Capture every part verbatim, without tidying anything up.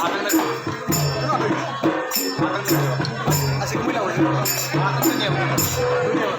ꯑꯥꯗ ꯂꯩ꯫ ꯑꯥꯗ ꯂꯩ꯫ ꯑꯁꯤ ꯀꯨꯝꯍꯩ ꯂꯥꯛꯑꯣꯏꯁꯦ꯫ ꯑꯥꯗ ꯂꯩꯅꯦꯕ꯫ ꯑꯗꯨꯅꯦꯕ꯫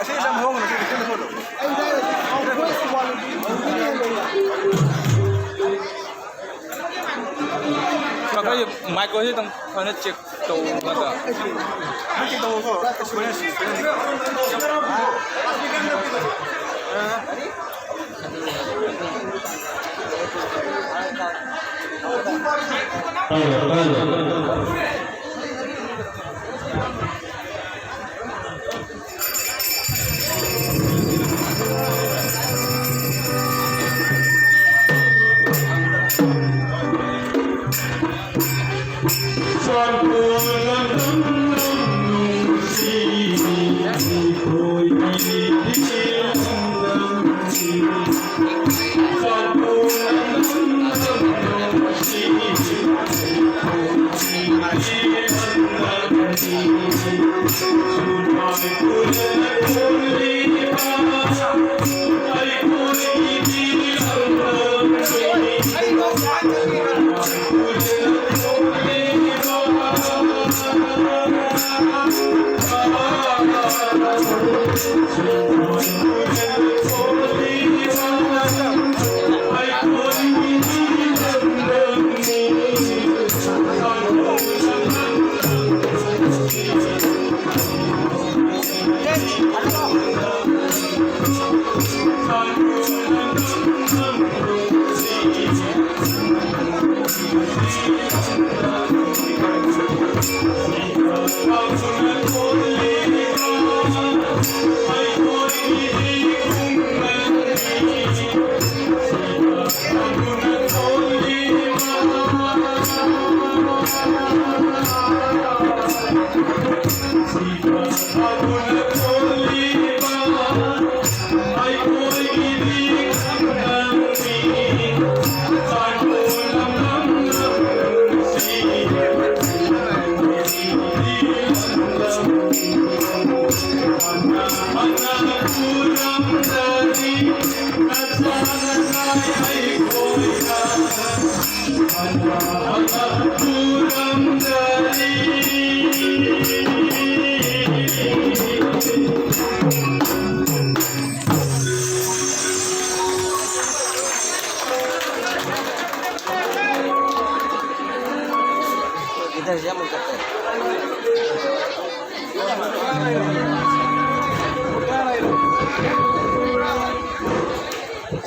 ꯑꯁꯤ ꯌꯥꯝ ꯍꯣꯡꯅ ꯁꯤ ꯀꯩꯅꯣ ꯇꯧꯔꯣ꯫ ꯀꯀꯥꯒꯤ ꯃꯥꯏꯛ ꯑꯁꯤ ꯈꯤꯇꯪ ꯐꯖꯅ ꯆꯦꯛ ꯇꯧ ꯅꯠꯇ꯭ꯔꯥ? ꯅꯪ ꯆꯦꯛ ꯇꯧꯀꯣ꯫ ꯁꯨꯃꯥꯏꯅ, ꯁꯨꯃꯥꯏꯅ꯫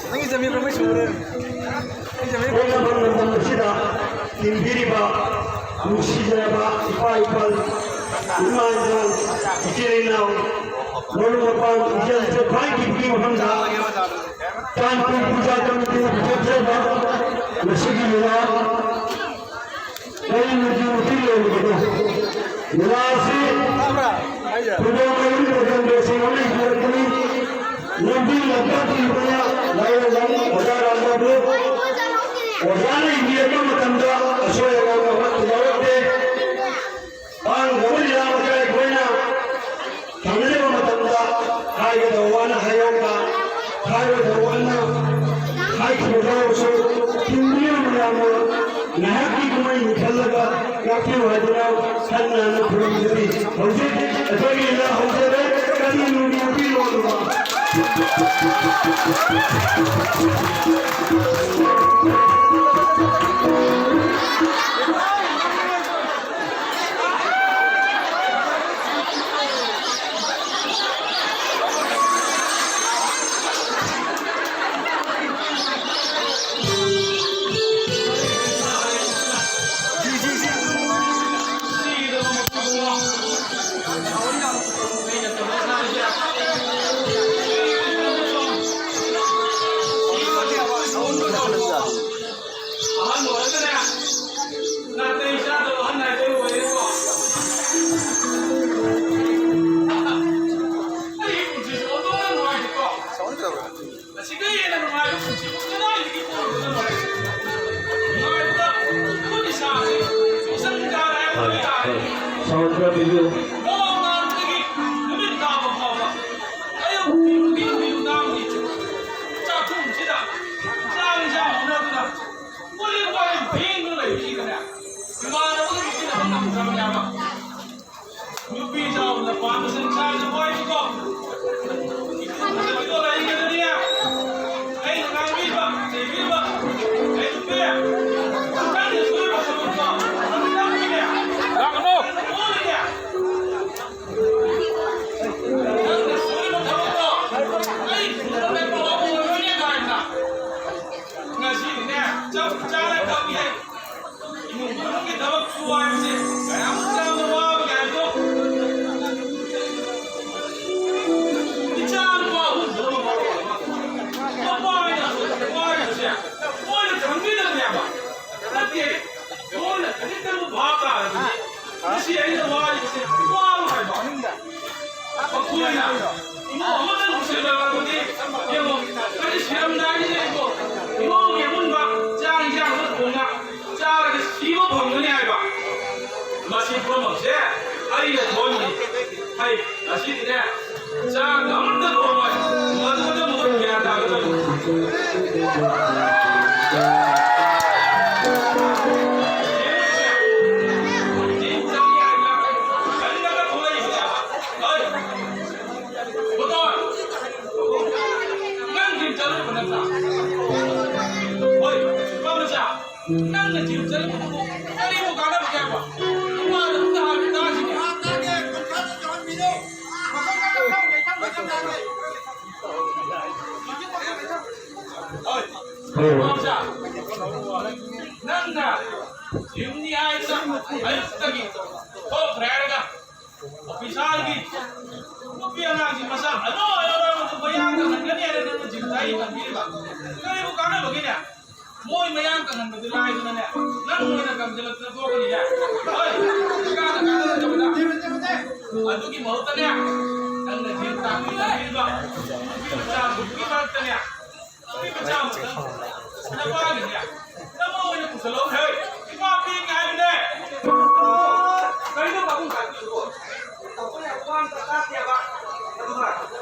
ꯅꯪꯒꯤ ꯆꯃꯦ ꯄ꯭ꯔꯃꯦꯁ ꯎꯔꯦ꯫ ꯑꯩ ꯆꯃꯦ ꯄ꯭ꯔꯃꯦꯁ ꯎꯔꯦ꯫ ꯂꯝꯗꯝ ꯑꯁꯤꯗ ꯍꯤꯡꯕꯤꯔꯤꯕ ꯅꯨꯡꯁꯤꯖꯔꯕ ꯏꯄꯥ ꯏꯄꯜ, ꯏꯃꯥ ꯏꯄꯥ, ꯏꯆꯤꯜ ꯏꯅꯥꯎ, ꯃꯔꯨꯞ ꯃꯄꯥꯡ, ꯏꯆꯜ ꯏꯆꯦ ꯈ꯭ꯋꯥꯏꯗꯒꯤ ꯃꯐꯝꯗ ꯇꯥꯟꯄꯨꯔ ꯄꯨꯖꯥ ꯀꯃꯤꯇꯤꯅ ꯄꯨꯊꯣꯛꯆꯕ ꯉꯁꯤꯒꯤ ꯂꯤꯂꯥ ꯀꯔꯤ ꯃꯆꯨ ꯃꯆꯨ ꯂꯩꯔꯤꯕꯅꯣ? ꯂꯤꯂꯥ ꯑꯁꯤ ꯈꯨꯗꯣꯡ ꯂꯩꯔꯤꯕ ꯀꯪꯒ꯭ꯔꯦꯁꯁꯤꯡ ꯑꯃꯅ ꯏꯕꯤꯔꯛꯄꯅꯤ꯫ ꯂꯝꯕꯤ ꯂꯝꯄꯥꯛꯀꯤ ꯂꯨꯄꯥ ꯂꯥꯏꯔꯕ ꯑꯣꯖꯥ ꯔꯥꯝꯕꯥꯕꯨ ꯑꯣꯖꯥꯅ ꯏꯕꯤꯔꯛꯄ ꯃꯇꯝꯗ ꯑꯁꯣꯏ ꯑꯉꯥꯝ ꯑꯃꯠꯇ ꯌꯥꯎꯔꯛꯇꯦ꯫ ꯄꯥꯡꯒ꯭ꯔꯕ ꯂꯤꯂꯥ ꯃꯆꯥ ꯑꯩꯈꯣꯏꯅ ꯃꯥꯌꯣꯛꯇ ꯍꯥꯏꯔꯤꯕ ꯊꯧꯔꯝ ꯑꯃ ꯍꯥꯏꯈꯤꯕ ꯌꯥꯎꯔꯁꯨ, ꯊꯤꯡꯕꯤꯔꯤꯕ ꯃꯌꯥꯝꯅ ꯉꯥꯏꯍꯥꯛꯀꯤ ꯀꯨꯝꯍꯩꯅꯤ ꯈꯜꯂꯒ ꯉꯥꯛꯄꯤꯌꯨ ꯍꯥꯏꯗꯨꯅ ꯈꯟꯅ ꯈꯨꯔꯨꯝꯖꯔꯤ꯫ ꯍꯧꯖꯤꯛ ꯑꯩꯈꯣꯏꯒꯤ ꯂꯤꯂꯥ ꯍꯧꯖꯔꯦ꯫ ꯀꯔꯤ ꯅꯨꯡꯒꯤ ꯅꯨꯄꯤ ꯂꯣꯜꯂꯨꯕ? ꯑꯍꯟ ꯑꯣꯏꯔꯒꯅꯦ, ꯅꯥꯇꯩ ꯆꯥꯗꯕ ꯑꯍꯟ ꯍꯥꯏꯗꯣ ꯑꯣꯏꯔꯦꯀꯣ꯫ ꯑꯩꯒꯤ ꯄꯨꯟꯁꯤꯁꯦ ꯑꯣꯟꯊꯣꯛꯅ ꯅꯨꯡꯉꯥꯏꯇꯦꯀꯣ꯫ ꯑꯁꯤꯗꯒꯤ ꯍꯦꯟꯅ ꯅꯨꯡꯉꯥꯏꯕ ꯄꯨꯟꯁꯤ ꯀꯗꯥꯏꯗꯒꯤ ꯐꯪꯒꯗꯕꯅꯣ? ꯅꯨꯡꯉꯥꯏꯕꯗ ꯈꯨꯠ ꯏꯁꯥꯁꯤ ꯏꯆꯪ ꯆꯪꯗꯅ ꯍꯥꯏꯕ ꯇꯥꯔꯦ꯫ ꯁꯥꯎꯟ ꯈꯔ ꯄꯤꯕꯤꯌꯨ꯫ ꯅꯣꯡꯉꯥꯟꯕꯗꯒꯤ ꯅꯨꯃꯤꯠ ꯇꯥꯕ ꯐꯥꯎꯕ ꯑꯌꯨꯛꯀꯤ, ꯅꯨꯡꯊꯤꯜꯒꯤ, ꯅꯨꯡꯗꯥꯡꯒꯤ ꯆꯥꯛꯈꯨꯝꯁꯤꯗ ꯆꯥꯛ ꯏꯟꯁꯥꯡ ꯍꯣꯠꯅꯗꯨꯅ ꯀꯣꯜꯂꯤꯛ ꯋꯥꯏꯔꯝ ꯐꯦꯡꯗꯨꯅ ꯂꯩꯕꯁꯤꯗꯅꯦ, ꯏꯃꯥꯟꯅꯕꯒ ꯅꯨꯡꯁꯤꯅꯕ ꯉꯝꯗ꯭ꯔꯕꯅꯦꯕ꯫ ꯅꯨꯄꯤ ꯆꯥꯎꯅ ꯄꯥꯟꯕꯁꯤꯡ ꯆꯥꯁꯨ ꯋꯥꯏꯕꯀꯣ꯫ ꯏꯀꯨꯕꯗ ꯂꯩꯒꯗꯅꯦ꯫ ꯑꯩꯅ ꯉꯥꯡꯕꯤꯕ, ꯆꯩꯕꯤꯕ, ꯑꯩ ꯅꯨꯄꯤ, ꯅꯪꯅ ꯁꯨꯔꯤꯕ ꯊꯕꯛꯇꯣ ꯅꯪꯅ ꯅꯪꯒꯤꯅꯦ꯫ ꯂꯥꯛꯀꯅꯨ! ꯅꯪꯅ ꯁꯨꯔꯤꯕ ꯊꯕꯛꯇꯣ ꯑꯩ ꯁꯨꯔꯝꯃꯦ, ꯄꯥꯎ ꯑꯣꯏꯔꯣꯏꯅꯦ ꯀꯥꯏꯅ꯫ ꯉꯁꯤꯗꯤꯅꯦ, ꯆꯞ ꯆꯥꯅ ꯈꯪꯉꯦ꯫ ꯏꯃꯨꯡ ꯃꯅꯨꯡꯒꯤ ꯊꯕꯛ ꯁꯨꯕ ꯍꯥꯏꯕꯁꯦ ꯀꯌꯥꯃꯨꯛ ꯌꯥꯝꯅ ꯋꯥꯕꯒꯦ ꯍꯥꯏꯕꯗꯣ꯫ ꯏꯆꯥ ꯅꯨꯄꯥ ꯑꯍꯨꯝꯗꯨꯅ ꯃꯔꯣꯜ ꯑꯃ ꯅꯨꯄꯥ ꯍꯥꯏꯅ ꯋꯥꯔꯤꯕꯁꯦ ꯃꯣꯏꯅ ꯈꯪꯕꯤꯗꯕꯅꯦꯕ꯫ ꯅꯠꯇꯦ, ꯃꯣꯏꯅ ꯈꯖꯤꯛꯇꯪ ꯚꯥꯞ ꯇꯥꯔꯕꯗꯤ ꯉꯁꯤ ꯑꯩꯅ ꯋꯥꯔꯤꯕꯁꯦ ꯋꯥꯔꯣꯏ ꯍꯥꯏꯕ꯫ ꯃꯈꯣꯏꯅ ꯏꯃꯨꯡ ꯑꯃꯇꯪ ꯅꯨꯡꯁꯤꯅꯔꯕꯗꯤ ꯌꯦꯡꯉꯣ, ꯀꯔꯤ ꯁꯤꯔꯝꯗꯥꯏꯁꯤꯗ ꯏꯃꯨꯡ, ꯏꯃꯨꯡꯒꯤ ꯑꯃꯨꯟꯕ ꯆꯥꯛ ꯏꯟꯁꯥꯡ ꯑꯃ ꯊꯣꯡꯅ ꯆꯥꯔꯒ ꯁꯤꯕ ꯐꯪꯒꯅꯤ ꯍꯥꯏꯕ꯫ ꯃꯁꯤ ꯄꯨꯝꯅꯃꯛꯁꯦ ꯑꯩꯅ ꯊꯣꯛꯍꯟꯕꯅꯤ꯫ ꯍꯩ, ꯉꯁꯤꯗꯤꯅꯦ ꯆꯥꯛ ꯑꯃꯠꯇ ꯊꯣꯡꯉꯣꯏ꯫ ꯅꯪꯅ ꯖꯤꯝ ꯆꯠꯂꯤꯕꯗꯨꯕꯨ ꯀꯔꯤꯕꯨ ꯀꯥꯟꯅꯕꯒꯦ ꯍꯥꯏꯕ? ꯏꯃꯥꯅ ꯑꯝꯇ ꯍꯥꯏꯕ ꯇꯥꯁꯤꯅꯦ꯫ ꯍꯣꯏ꯫ ꯏꯃꯥꯝꯆꯥ, ꯅꯪꯅ ꯖꯤꯝꯅꯤ ꯍꯥꯏꯗꯨꯅ ꯑꯌꯨꯛꯇꯒꯤ ꯊꯣꯛꯈ꯭ꯔꯦ ꯍꯥꯏꯔꯒ ꯑꯣꯐꯤꯁꯥꯔꯒꯤ ꯅꯨꯄꯤ ꯑꯉꯥꯡꯁꯤꯡ ꯃꯁꯥ ꯑꯅꯣꯏ ꯑꯅꯣꯏꯕꯗꯨ ꯃꯌꯥꯡ ꯀꯪꯍꯟꯒꯅꯤ ꯍꯥꯏꯅ ꯅꯪꯅ ꯖꯤꯝ ꯆꯥꯏ ꯇꯝꯕꯤꯔꯤꯕ ꯀꯔꯤꯕꯨ ꯀꯥꯟꯅꯕꯒꯤꯅꯦ? ꯃꯣꯏ ꯃꯌꯥꯡ ꯀꯪꯍꯟꯕꯗꯨ ꯂꯥꯏꯗꯅꯅꯦ, ꯅꯪ ꯑꯣꯏꯅ ꯀꯪꯁꯤꯜꯂꯛꯇꯅ ꯊꯣꯛꯀꯅꯤꯅꯦ꯫ ꯍꯣꯏ, ꯏꯀꯥꯟꯗ ꯀꯥꯟꯅꯗꯕꯗ꯫ ꯑꯗꯨꯒꯤ ꯃꯍꯨꯠꯇꯅꯦ, ꯅꯪꯅ ꯖꯤꯝ ꯇꯥꯛꯄꯤ ꯇꯝꯕꯤꯔꯤꯕ ꯅꯨꯄꯤ ꯃꯆꯥꯁꯤꯡꯗꯨꯒꯤ ꯃꯔꯛꯇꯅꯦ, ꯅꯨꯄꯤ ꯃꯆꯥ ꯑꯃꯈꯛ ꯅꯄꯥꯒꯤꯅꯦ, ꯅꯃꯧ ꯑꯣꯏꯅ ꯄꯨꯁꯜꯂꯛꯎ ꯍꯦ꯫ ꯏꯄꯥ ꯄꯤꯒꯦ ꯍꯥꯏꯕꯅꯦ꯫ ꯀꯩꯅꯣ ꯄꯥꯕꯨꯡ ꯇꯥꯛꯄꯤꯔꯤꯕꯣ? ꯑꯩꯈꯣꯏꯅ ꯋꯥ ꯑꯝꯇ ꯇꯥꯛꯇꯦꯕ꯫ ꯑꯗꯨꯒ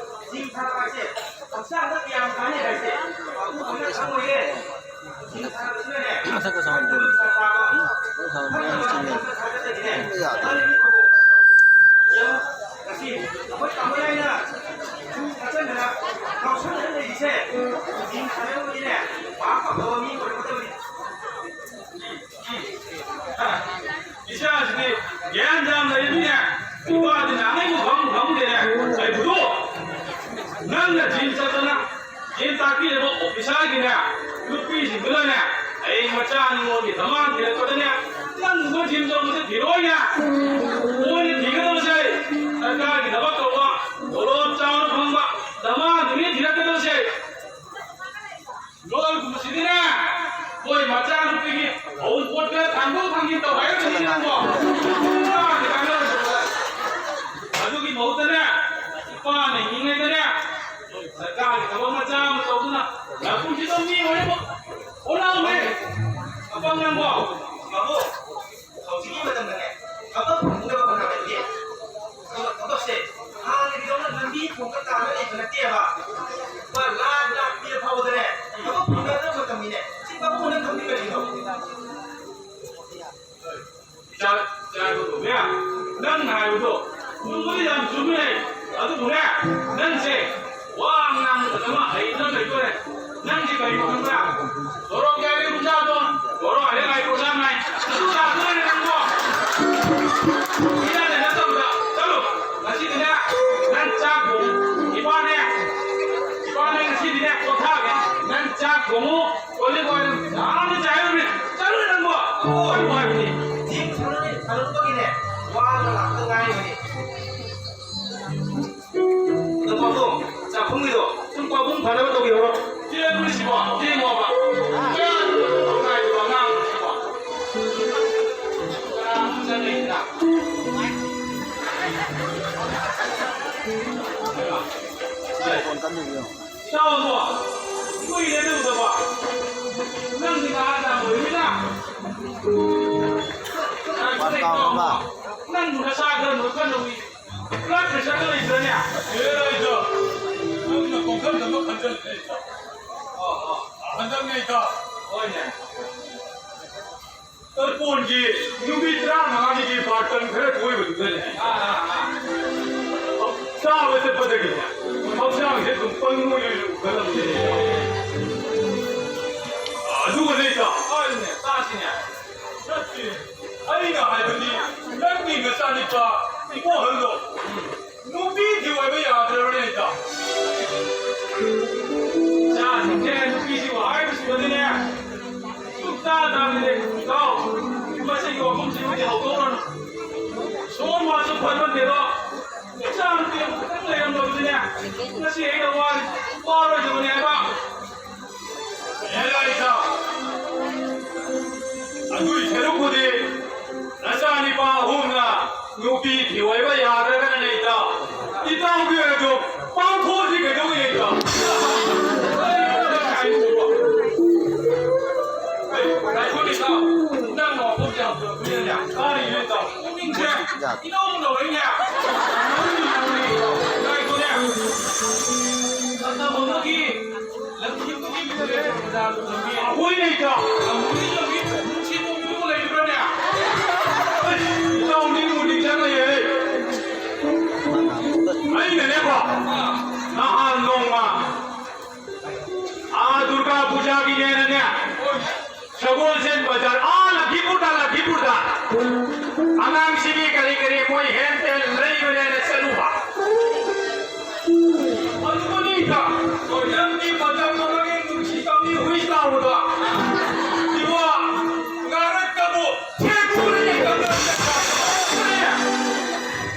ꯖꯤꯝ ꯁꯥꯟꯅꯕ ꯍꯥꯏꯁꯦ ꯍꯛꯆꯥꯡꯗ ꯀꯌꯥꯝ ꯀꯥꯟꯅꯩ ꯍꯥꯏꯁꯦ ꯄꯥꯕꯨꯡ ꯍꯣꯏꯅ ꯈꯪꯉꯣꯏꯌꯦ꯫ ꯖꯤꯝ ꯁꯥꯟꯅꯕꯁꯤꯅꯅꯦ ꯃꯁꯛ ꯃꯁꯛ ꯃꯇꯨ ꯃꯁꯥ ꯇꯥꯕ, ꯃꯁꯛ ꯃꯁꯛ ꯐꯠꯇꯕ ꯃꯇꯨ ꯃꯁꯛ ꯊꯥꯒꯠꯇꯒꯤꯅꯦ ꯌꯥꯗꯦ꯫ ꯌꯦꯡꯉꯨ, ꯉꯁꯤ ꯑꯩꯈꯣꯏ ꯇꯥꯃꯣ ꯂꯥꯏꯅ ꯁꯨ ꯊꯥꯆꯟꯗꯅ ꯉꯥꯎꯁꯟꯅꯗꯅ ꯂꯩꯔꯤꯁꯦ ꯖꯤꯝ ꯁꯥꯟꯅꯔꯨꯕꯒꯤꯅꯦ ꯄꯥꯛ ꯐꯕ ꯃꯤ ꯑꯣꯏꯔꯛꯀꯗꯕꯅꯤ꯫ ꯏꯆꯥꯁꯤꯗꯤ ꯒ꯭ꯌꯥꯟ ꯌꯥꯝ ꯂꯩꯔꯝꯃꯤꯅꯦ꯫ ꯏꯄꯥꯗꯤ ꯅꯍꯥꯟꯉꯩꯕꯨ ꯈꯪꯕꯨ ꯈꯪꯗꯦꯅꯦ꯫ ꯑꯩꯕꯨꯗꯣ ꯅꯪꯅ ꯖꯤꯝ ꯆꯠꯇꯅ ꯖꯤꯝ ꯇꯥꯛꯄꯤꯔꯤꯕ ꯑꯣꯐꯤꯁꯥꯔꯒꯤꯅꯦ ꯅꯨꯄꯤꯁꯤꯡꯗꯨꯅꯅꯦ ꯍꯌꯦꯡ ꯃꯆꯥ ꯅꯤꯉꯣꯜꯒꯤ ꯗꯃꯥꯟ ꯊꯤꯔꯛꯄꯗꯅꯦ ꯅꯪꯒꯨꯝꯕ ꯖꯤꯝ ꯇꯧꯕꯁꯦ ꯊꯤꯔꯛꯑꯣꯏꯅꯦ꯫ ꯃꯣꯏꯅ ꯊꯤꯒꯗꯕꯁꯦ ꯁꯔꯀꯥꯔꯒꯤ ꯊꯕꯛ ꯇꯧꯕ, ꯇꯣꯂꯣꯞ ꯆꯥꯎꯅ ꯐꯪꯕ ꯗꯃꯥꯟꯗꯨꯅꯤ ꯊꯤꯔꯛꯀꯗꯕꯁꯦ꯫ ꯂꯣꯜꯒꯨꯝꯕꯁꯤꯗꯤꯅꯦ, ꯃꯣꯏ ꯃꯆꯥꯅꯨꯄꯤꯒꯤ ꯑꯋꯨꯟꯄꯣꯠ ꯈꯔ ꯊꯥꯡꯗꯣꯛ ꯊꯥꯡꯖꯤꯟ ꯇꯧ ꯍꯥꯏꯔꯛꯀꯅꯤ ꯅꯪꯕꯣ꯫ ꯀꯥꯟꯗ ꯀꯥꯟꯅꯔꯣꯏꯗꯕꯗ꯫ ꯑꯗꯨꯒꯤ ꯃꯍꯨꯠꯇꯅꯦ, ꯏꯄꯥꯅ ꯍꯤꯡꯉꯩꯗꯅꯦ, ꯁꯔꯀꯥꯔꯒꯤ ꯊꯕꯛ ꯃꯆꯥ ꯑꯃ ꯇꯧꯗꯨꯅ ꯅꯄꯨꯟꯁꯤꯗꯣ ꯃꯤ ꯑꯣꯏꯅꯕ ꯍꯣꯠꯅꯧꯅꯦ꯫ ꯑꯄꯪ ꯅꯪꯕꯣ꯫ ꯕꯥꯕꯨ, ꯍꯧꯖꯤꯛꯀꯤ ꯃꯇꯝꯗꯅꯦ, ꯊꯕꯛ ꯐꯪꯅꯕ ꯍꯣꯠꯅꯕꯗꯤ ꯊꯕꯛ, ꯊꯕꯛꯁꯦ ꯂꯩꯗꯅ ꯂꯩꯗꯣꯔꯦ꯫ ꯅꯪꯗꯤ ꯀꯔꯤꯅꯣ ꯈꯪꯕ꯭ꯔꯥ? ꯕꯣꯔꯣ ꯀꯌꯥꯒꯤ ꯄꯨꯖꯥꯗꯣ, ꯕꯣꯔꯣ ꯍꯥꯏꯔꯦ ꯂꯥꯏ ꯄꯨꯖꯥ ꯅꯥꯏ꯫ ꯑꯗꯨ ꯂꯥꯛꯇꯣꯔꯦ ꯅꯪꯕꯣ꯫ ꯏꯔꯥꯏ ꯂꯥꯏ ꯅꯠꯇꯕꯗ꯫ ꯆꯠꯂꯨ꯫ ꯉꯁꯤꯗꯤꯅꯦ, ꯅꯪ ꯆꯥꯛ ꯊꯣꯡꯉꯨ꯫ ꯏꯄꯥꯅꯦ, ꯏꯄꯥꯅꯦ ꯉꯁꯤꯗꯤꯅꯦ, ꯄꯣꯊꯥꯒꯦ꯫ ꯅꯪ ꯆꯥꯛ ꯊꯣꯡꯉꯨ꯫ ꯀꯣꯜꯂꯤꯛ ꯋꯥꯏꯔꯝ ꯅꯥꯟꯅ ꯆꯥꯏꯔꯨꯅꯦ꯫ ꯆꯠꯂꯨꯅꯦ ꯅꯪꯕꯣ꯫ ꯆꯠꯂꯨ ꯍꯥꯏꯕꯅꯤ꯫ ꯊꯦꯡ ꯁꯥꯟꯅꯔꯣꯏ, ꯁꯥꯟꯅꯔꯨꯕꯒꯤꯅꯦ, ꯋꯥꯗꯣ ꯂꯥꯛꯇ ꯉꯥꯏꯔꯤꯕꯅꯤ꯫ ꯅꯪ ꯄꯥꯕꯨꯡ, ꯆꯥꯛꯈꯨꯝꯒꯤꯗꯣ ꯁꯨꯝ ꯄꯥꯕꯨꯡ ꯐꯅꯕ ꯇꯧꯕꯤꯍꯧꯔꯣ꯫ ꯆꯦꯟꯕꯁꯤꯕꯣ, ꯆꯦꯡꯉꯣꯕ꯫ ꯀꯌꯥ ꯅꯨꯡꯉꯥꯏꯇꯕ ꯑꯉꯥꯡꯁꯤꯕꯣ꯫ ꯀꯅꯥ ꯑꯃꯨꯛ ꯆꯪꯉꯛꯏꯁꯤꯅ? ꯐꯣꯟ ꯀꯟꯅ ꯌꯦꯡꯉꯣ꯫ ꯏꯇꯥꯎꯕꯣ, ꯀꯨꯏꯔꯦ ꯎꯗꯕ꯫ ꯅꯪꯗꯤ ꯅꯍꯥꯟ ꯌꯥꯝ ꯑꯣꯏꯔꯤꯅ꯫ ꯋꯥꯟ ꯇꯥꯎ ꯑꯃ꯫ ꯅꯪ ꯅꯁꯥ ꯈꯔ ꯅꯣꯏꯈꯠꯂꯨꯏ꯫ ꯕ꯭ꯂꯗ ꯄ꯭ꯔꯦꯁꯔꯒ ꯂꯩꯕ꯭ꯔꯅꯦ? ꯑꯦ, ꯂꯩꯗ꯫ ꯅꯪꯅ ꯄꯪꯈꯟꯗ ꯑꯃ ꯈꯟꯖꯜꯂꯦ꯫ ꯑꯣ, ꯑꯣ꯫ ꯍꯟꯗꯛꯅꯦ ꯏꯇꯥꯎ꯫ ꯍꯣꯏꯅꯦ꯫ ꯇꯔꯄꯣꯟꯒꯤ ꯅꯨꯃꯤꯠ ꯇꯔꯥꯃꯉꯥꯅꯤꯒꯤ ꯕꯥꯔꯇꯟ ꯈꯔ ꯀꯣꯏꯕꯗꯨꯗꯅꯦ꯫ ꯑꯥ, ꯑꯥ, ꯑꯥ꯫ ꯆꯥꯕ ꯆꯠꯄꯗꯒꯤꯅꯦ, ꯍꯛꯆꯥꯡꯁꯦ ꯑꯗꯨꯝ ꯄꯪꯅꯣꯏ ꯅꯣꯏꯅ ꯎꯈꯠꯂꯛꯄꯅꯦ꯫ ꯑꯗꯨꯒꯅꯦ ꯏꯇꯥꯎ꯫ ꯍꯣꯏꯅꯦ, ꯆꯥꯁꯤꯅꯦ꯫ ꯅꯠꯇꯦ, ꯑꯩꯅ ꯍꯥꯏꯕꯗꯤ ꯅꯪꯒꯤ ꯅꯆꯥꯅꯤꯄꯥ ꯏꯕꯣꯍꯜꯗꯣ ꯅꯨꯄꯤ ꯊꯤꯑꯣꯏꯕ ꯌꯥꯗ꯭ꯔꯕꯅꯦ ꯏꯇꯥꯎ꯫ ꯏꯆꯥꯁꯤꯡꯁꯦ ꯅꯨꯄꯤ ꯊꯤꯑꯣ ꯍꯥꯏꯕꯁꯤꯃꯗꯤꯅꯦ ꯁꯨꯛꯇꯥ ꯇꯥꯗꯦ ꯏꯇꯥꯎ꯫ ꯃꯁꯤꯒꯤ ꯋꯥꯐꯝꯁꯤꯃꯗꯤ ꯍꯧꯗꯣꯛꯎꯔꯅꯨ꯫ ꯁꯣꯝ ꯃꯥꯁꯨ ꯐꯠꯃꯟꯗꯦꯗꯣ꯫ ꯏꯆꯥ ꯅꯨꯄꯤ ꯑꯃꯈꯛꯇꯪ ꯂꯩꯔꯝꯂꯕꯗꯤꯅꯦ ꯉꯁꯤ ꯑꯩꯅ ꯋꯥꯔꯤ ꯋꯥꯔꯣꯏꯗꯕꯅꯦ ꯍꯥꯏꯕ꯫ ꯍꯦꯔꯥ ꯏꯇꯥꯎ, ꯑꯗꯨꯏ ꯁꯔꯨꯛꯄꯨꯗꯤ ꯅꯆꯥꯅꯤꯄꯥ ꯑꯍꯨꯝꯅ ꯅꯨꯄꯤ ꯊꯤꯑꯣꯏꯕ ꯌꯥꯗ꯭ꯔꯒꯅꯅꯦ ꯏꯇꯥꯎ, ꯏꯇꯥꯎꯒꯤ ꯑꯣꯏꯔꯁꯨ ꯄꯥꯡꯊꯣꯛꯑꯁꯤ ꯀꯩꯗꯧꯋꯦ ꯏꯇꯥꯎ? ꯀꯩꯅꯣ ꯅꯪ ꯍꯥꯏꯁꯤꯕꯣ? ꯀꯩ, ꯉꯥꯏꯈꯣꯅꯦ ꯏꯇꯥꯎ, ꯅꯪ ꯋꯥꯐꯝꯁꯦ ꯍꯧꯗꯣꯔꯛꯄꯅꯤꯅꯅꯦ, ꯀꯔꯤꯅꯣ ꯏꯇꯥꯎ? ꯄꯨꯛꯅꯤꯡꯁꯦ ꯏꯅꯧ ꯅꯧꯔꯛꯏꯅꯦ꯫ ꯉꯥꯏꯈꯣꯅꯦ꯫ ꯃꯇꯝ ꯑꯃꯒꯤ ꯂꯝꯖꯤꯡꯕꯒꯤ ꯃꯤꯡꯆꯠ ꯄ꯭ꯔꯖꯥ ꯂꯨꯆꯤꯡꯕꯤ ꯑꯩꯈꯣꯏ ꯂꯩꯇ꯫ ꯂꯝꯍꯨꯝꯒꯤ ꯂꯝꯕꯤ ꯅꯨꯡꯁꯤꯠ ꯅꯨꯡꯁꯤꯠ ꯂꯩꯔꯤꯕ꯭ꯔꯥꯅꯦ? ꯏꯇꯥꯎ ꯅꯤꯡꯕꯨ ꯅꯤꯡꯁꯤꯡꯂꯛꯑꯦ꯫ ꯑꯩꯅꯅꯦꯀꯣ, ꯑꯥ꯫ ꯅꯍꯥꯟ ꯅꯣꯡꯃ ꯑꯉꯥꯡꯁꯤꯒꯤ ꯀꯔꯤ ꯀꯔꯤ ꯃꯣꯏ ꯍꯦꯟ ꯇꯦꯟ ꯂꯩꯕꯅꯦꯅ ꯆꯠꯂꯨꯕ꯫ ꯑꯗꯨꯕꯨꯅꯤꯗ, ꯅꯪꯒꯤ ꯃꯇꯝ ꯑꯃꯒꯤ ꯅꯨꯡꯁꯤ ꯇꯝꯕꯤ ꯍꯨꯏ ꯇꯥꯎꯕꯗꯣ꯫ ꯏꯕꯣ, ꯉꯥꯔꯛꯇꯕꯨ ꯊꯦꯡꯒꯨꯅ ꯌꯦꯡꯉꯝꯗꯕ ꯆꯠꯈ꯭ꯔꯕ꯫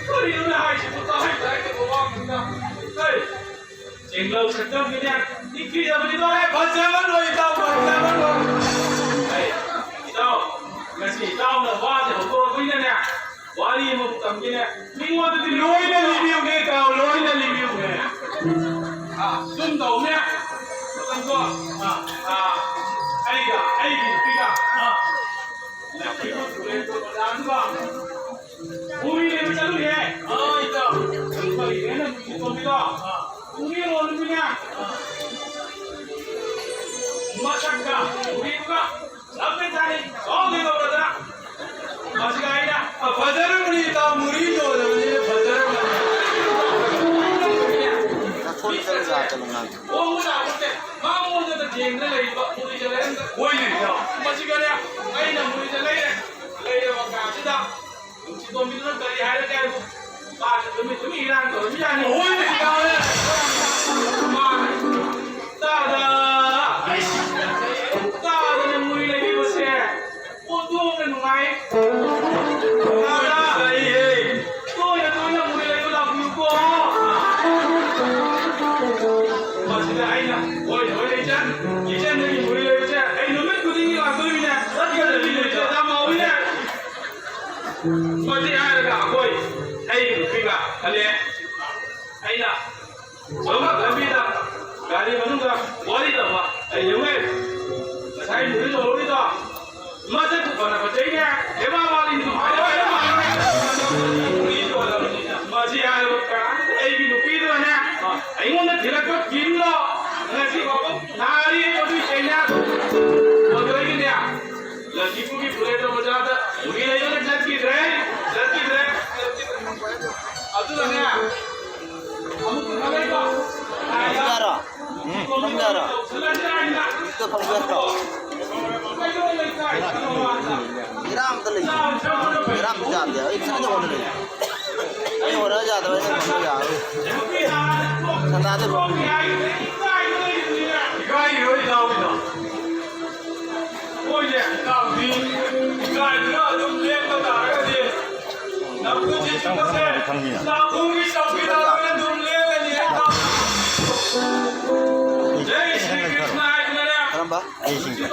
ꯀꯔꯤꯅꯣꯅꯦ ꯍꯥꯏꯁꯤꯕꯨ? ꯇꯥꯍꯩ ꯇꯥꯍꯩꯗꯕ ꯋꯥ ꯉꯥꯛꯇ꯫ ꯍꯩ! ꯆꯦꯡꯂꯧ ꯁꯛꯇꯝꯒꯤꯅꯦ, ꯅꯤꯡꯊꯤꯖꯕꯅꯤꯗꯣ꯫ ꯑꯦ, ꯐꯖꯃꯟꯂꯣꯏ ꯏꯇꯥꯎ, ꯐꯖꯃꯟꯂꯣꯏ꯫ ꯑꯩ, ꯏꯇꯥꯎ, ꯉꯁꯤ ꯏꯇꯥꯎꯅ ꯋꯥꯁꯦ ꯍꯧꯗꯣꯔꯛꯄꯅꯤꯅꯅꯦ, ꯋꯥꯔꯤ ꯑꯃꯕꯨ ꯇꯝꯒꯦꯅꯦ, ꯃꯤꯉꯣꯟꯗꯗꯤ ꯂꯣꯏꯅ ꯂꯤꯕꯤꯌꯨꯅꯦ ꯏꯇꯥꯎ, ꯂꯣꯏꯅ ꯂꯤꯕꯤꯌꯨꯅꯦ꯫ ꯑꯥ, ꯁꯨꯝ ꯇꯧꯅꯦ, ꯃꯇꯝꯗꯣ, ꯑꯥ, ꯑꯥ, ꯑꯩꯒ ꯑꯩꯒꯤ ꯅꯨꯄꯤꯒ, ꯑꯥ, ꯂꯝꯐꯦꯜ ꯇꯨꯔꯦꯜ ꯕꯖꯥꯔꯗꯨꯒ ꯃꯨꯚꯤ ꯌꯦꯡꯕ ꯆꯠꯂꯨꯏꯌꯦ꯫ ꯑꯥ, ꯏꯇꯥꯎ꯫ ꯑꯩꯈꯣꯏꯒꯤꯅꯦꯅ ꯃꯨꯚꯤ ꯇꯣꯡꯕꯤꯗꯣ꯫ ꯑꯥ꯫ ꯃꯨꯚꯤ ꯔꯣꯜꯗꯨꯅꯦ꯫ ꯑꯥ꯫ ꯃꯁꯛꯀ ꯃꯨꯚꯤꯗꯨꯒ ꯆꯞ ꯃꯥꯟꯅꯩ꯫ ꯁꯣꯝꯗ ꯌꯧꯔꯗꯅ꯫ ꯃꯁꯤꯒ ꯑꯩꯅ꯫ ꯑꯥ, ꯐꯖꯔꯝꯒꯅꯤ ꯏꯇꯥꯎ, ꯃꯨꯚꯤ ꯔꯣꯜꯗꯨꯅꯦ, ꯐꯖꯔꯝꯒꯅꯤ꯫ ꯆꯠꯊꯣꯛ ꯆꯠꯂꯨ ꯆꯥ ꯆꯠꯂꯨ ꯉꯥꯡ꯫ ꯍꯣꯡꯕ ꯂꯥꯛꯄꯁꯦ ꯃꯉꯣꯟꯗ ꯌꯦꯡꯗ ꯂꯩꯕ ꯃꯨꯚꯤꯁꯦ ꯂꯩꯔꯝꯗ-, ꯍꯣꯏꯅꯦ ꯏꯇꯥꯎ꯫ ꯃꯁꯤꯒꯅꯦ ꯑꯩꯅ ꯃꯨꯚꯤꯁꯦ ꯂꯩꯔꯦ꯫ ꯂꯩꯔꯕ ꯀꯥꯟꯁꯤꯗ ꯅꯨꯡꯁꯤꯇꯣꯝꯕꯤꯗꯨꯅ ꯀꯔꯤ ꯍꯥꯏꯔꯛꯀꯦ ꯍꯥꯏꯕꯨ, ꯃꯥꯁꯨ ꯇꯨꯃꯤꯟ ꯇꯨꯃꯤꯟ ꯏꯔꯥꯡ ꯇꯧꯔꯝꯃꯤꯖꯥꯠꯅꯤ꯫ ꯍꯣꯏꯅꯦ, ꯇꯥꯔꯦ꯫ ꯃꯥꯅ, "ꯇꯥꯗ, ꯑꯩꯁ, ꯇꯥꯗꯅ ꯃꯨꯔꯤ ꯂꯩꯕꯤꯕꯁꯦ ꯑꯣꯟꯊꯣꯛꯅ ꯅꯨꯡꯉꯥꯏ꯫ ꯇꯥꯗ, ꯇꯥꯏꯌꯦ꯫ ꯇꯣꯏꯅ ꯇꯣꯏꯅ ꯃꯨꯔꯤ ꯂꯩꯕ ꯂꯥꯛꯄꯤꯌꯨꯀꯣ꯫" ꯃꯁꯤꯗ ꯑꯩꯅ, "ꯍꯣꯏ, ꯍꯣꯏ, ꯏꯆꯟ, ꯏꯆꯟꯗꯒꯤ ꯃꯨꯔꯤ ꯂꯩꯕꯁꯦ ꯑꯩ ꯅꯨꯃꯤꯠ ꯈꯨꯗꯤꯡꯒꯤ ꯂꯥꯛꯇꯣꯏꯅꯤꯅꯦ꯫ ꯆꯠꯀꯗꯕꯅꯤꯅꯦ, ꯏꯆꯟ, ꯌꯥꯝ ꯍꯥꯎꯋꯤꯅꯦ꯫" ꯃꯁꯤ ꯍꯥꯏꯔꯒ ꯑꯩꯈꯣꯏ ꯑꯩꯒꯤ ꯅꯨꯄꯤꯒ ꯍꯜꯂꯛꯑꯦ꯫ ꯑꯩꯅ ꯁꯣꯝ ꯂꯝꯕꯤꯗ ꯒꯥꯔꯤ ꯃꯅꯨꯡꯗ ꯋꯥꯔꯤ ꯇꯧꯕ ꯑꯩ ꯌꯧꯔꯦ꯫ ꯉꯁꯥꯏ ꯅꯨꯄꯤ ꯇꯧꯍꯧꯔꯤꯗꯣ ꯃꯁꯛꯄꯨ ꯐꯅ ꯐꯖꯩꯅꯦ꯫ ꯍꯦꯃꯥ ꯃꯥꯂꯤꯅꯤ꯫ ꯃꯁꯤ ꯍꯥꯏꯔꯒ ꯑꯩꯒꯤ ꯅꯨꯄꯤꯗꯨꯅꯅꯦ ꯑꯩꯉꯣꯟꯗ ꯊꯤꯜꯂꯛꯄ ꯀꯤꯝꯗꯣ ꯉꯁꯤ ꯐꯥꯎꯕ ꯅꯥꯔꯤ꯫ ꯑꯗꯨꯏ ꯆꯩꯅꯥ ꯃꯗꯨꯗꯒꯤꯅꯦ ꯂꯛꯈꯤꯄꯨꯔꯒꯤ ꯄꯨꯔꯦꯟꯗ꯭ꯔ ꯕꯖꯥꯔꯗ ꯃꯨꯔꯤ ꯂꯩꯕꯒ ꯆꯠꯈꯤꯗ꯭ꯔꯦ, ꯆꯠꯈꯤꯗ꯭ꯔꯦ, ꯆꯠꯈꯤꯗ꯭ꯔꯦ꯫ ꯑꯗꯨꯅꯅꯦ, ꯑꯃꯨꯛ ꯍꯜꯂꯛꯏꯕ ꯐꯝꯖꯔꯣ꯫ ꯎꯝ, ꯐꯝꯖꯔꯣ꯫ ꯇꯧꯁꯜꯂꯁꯤꯔꯥ ꯍꯥꯏꯅ ꯏꯇ ꯐꯝꯖꯔꯣ꯫ ꯀꯩꯔꯣꯜ ꯂꯩꯀꯥꯏ ꯈꯪꯉꯕ ꯍꯟꯗꯛ? ꯏꯔꯥ ꯑꯝꯇ ꯂꯩꯇꯦ꯫ ꯕꯦꯔꯥ ꯑꯝꯇ ꯌꯥꯗꯦ꯫ ꯑꯩ ꯐꯖꯅ ꯍꯣꯠꯅꯔꯦ꯫ ꯑꯩ ꯍꯣꯠꯅ ꯌꯥꯗꯕ, ꯑꯩꯅ ꯍꯣꯠꯅ ꯌꯥꯔꯣꯏ꯫ ꯁꯟꯗꯥꯗ ꯏꯀꯥꯏꯔꯣꯏ ꯏꯇꯥꯎꯒꯤꯗꯣ꯫ ꯍꯣꯏꯅꯦ, ꯏꯇꯥꯎꯗꯤ ꯏꯀꯥꯏꯗꯨꯅ ꯑꯗꯨꯝ ꯂꯦꯞꯄ ꯇꯥꯔꯒꯗꯤ ꯅꯄꯨꯟꯁꯤ ꯆꯨꯞꯄꯁꯦ ꯆꯥꯛꯈꯨꯝꯒꯤ ꯆꯧꯀꯤꯗꯥꯔ ꯑꯣꯏꯅ ꯑꯗꯨꯝ ꯂꯦꯞꯂꯅꯤ ꯍꯥꯏ ꯇꯥꯎ꯫ ꯖꯩ ꯁ꯭ꯔꯤ ꯀ꯭ꯔꯤꯁꯅ ꯍꯥꯏꯗꯨꯅꯅꯦ꯫ ꯀꯔꯝꯕ? ꯑꯩꯁꯤꯡꯗꯣ꯫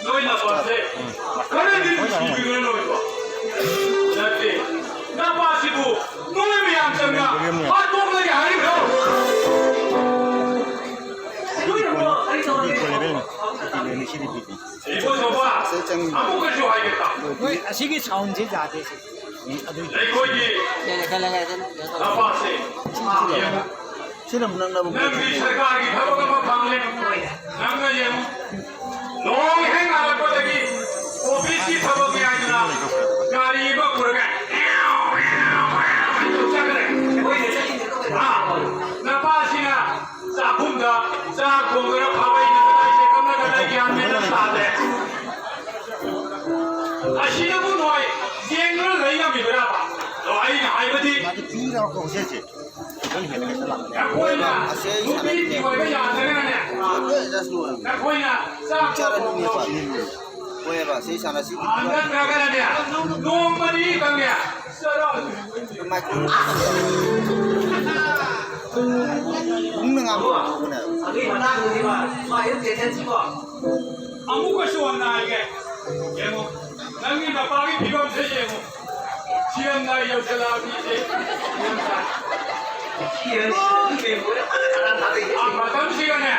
ꯅꯣꯏ ꯅꯄꯥꯁꯦ ꯈꯔꯗꯤ ꯅꯨꯡꯁꯤꯕꯤꯔꯣꯏ ꯅꯣꯏꯕꯣ? ꯅꯠꯇꯦ, ꯅꯄꯥꯁꯤꯕꯨ ꯅꯣꯏ ꯃꯌꯥꯝ ꯆꯪꯅ ꯍꯥꯠꯇꯣꯛꯂꯒꯦ ꯍꯥꯏꯔꯤꯕ꯭ꯔꯣ? ꯏꯕꯣ ꯁꯣꯕ, ꯑꯃꯨꯛꯀꯁꯨ ꯍꯥꯏꯒꯦ ꯇꯥꯎ꯫ ꯅꯣꯏ ꯑꯁꯤꯒꯤ ꯁꯥꯎꯟꯁꯦ ꯌꯥꯗꯦ ꯁꯤ꯫ ꯑꯩꯈꯣꯏꯒꯤ ꯅꯄꯥꯁꯦ ꯁꯤꯅ ꯑꯃꯨꯛ ꯅꯛꯅꯕ ꯅꯪꯒꯤ ꯁꯔꯀꯥꯔꯒꯤ ꯊꯕꯛ ꯑꯃ ꯐꯪꯂꯦ꯫ ꯅꯪꯅ ꯌꯦꯡꯉꯨ, ꯅꯣꯡ ꯍꯦꯛ ꯉꯥꯜꯂꯛꯄꯗꯒꯤ ꯑꯣꯐꯤꯁꯀꯤ ꯊꯕꯛꯅꯤ ꯍꯥꯏꯗꯨꯅ ꯒꯥꯔꯤ ꯑꯃ ꯄꯨꯔꯒ ꯆꯠꯈ꯭ꯔꯦ꯫ ꯑꯥ, ꯅꯄꯥꯁꯤꯅ ꯆꯥꯛꯈꯨꯝꯗ ꯆꯥꯛ ꯊꯣꯡꯗꯅ ꯈꯥꯕꯩꯅ ꯀꯗꯥꯏ ꯆꯠꯈ꯭ꯔꯕꯅꯣ ꯀꯗꯥꯏ ꯒ꯭ꯌꯥꯟ ꯃꯦꯟ ꯑꯃ ꯇꯥꯗꯦ꯫ ꯑꯁꯤꯅꯕꯨ ꯅꯣꯏ ꯌꯦꯡꯗꯨꯅ ꯂꯩ ꯉꯝꯃꯤꯕ꯭ꯔꯥ? ꯑꯗꯣ ꯑꯩꯅ ꯍꯥꯏꯕꯗꯤ ꯃꯥꯗꯤ ꯄꯤꯔꯤꯔꯕ ꯈꯣꯡꯆꯦꯠꯁꯦ? ꯑꯩꯈꯣꯏꯅ ꯅꯨꯄꯤ ꯊꯤꯕ ꯑꯣꯏꯕ ꯌꯥꯗ꯭ꯔꯒꯅꯅꯦ, ꯑꯩꯈꯣꯏꯅ ꯆꯥꯛ ꯊꯣꯡꯕꯗꯣ ꯍꯣꯏꯕ, ꯁꯤ ꯁꯥꯟꯅꯁꯤ꯫ ꯅꯠꯇ꯭ꯔꯒꯅꯅꯦ, ꯅꯣꯡꯃꯗꯤ ꯈꯪꯉꯦ, ꯆꯔꯥ ꯃꯥꯏꯀ꯭ꯔꯣꯐꯣꯟ ꯈꯨꯝꯅ ꯉꯥꯡꯕ ꯉꯥꯡꯕꯅꯦꯕ꯫ ꯑꯗꯨꯒꯤ ꯃꯇꯥꯡꯗꯨꯗꯤ ꯃꯥ, ꯃꯥ ꯍꯦꯜꯊ ꯇꯦꯟꯁꯟꯁꯤꯀꯣ꯫ ꯑꯃꯨꯛꯀꯁꯨ ꯍꯟꯅ ꯍꯥꯏꯒꯦ, ꯌꯦꯡꯉꯨ, ꯅꯪꯒꯤ ꯅꯄꯥꯒꯤ ꯐꯤꯕꯝꯁꯦ ꯌꯦꯡꯉꯨ꯫ ꯁꯤ ꯑꯦꯝ ꯅꯥꯏ ꯌꯧꯁꯜꯂꯛꯑꯕꯅꯤ ꯁꯤ꯫ ꯁꯤ ꯑꯦꯝ ꯅꯥꯏ꯫ ꯑꯥ, ꯃꯇꯝꯁꯤꯒꯅꯦ,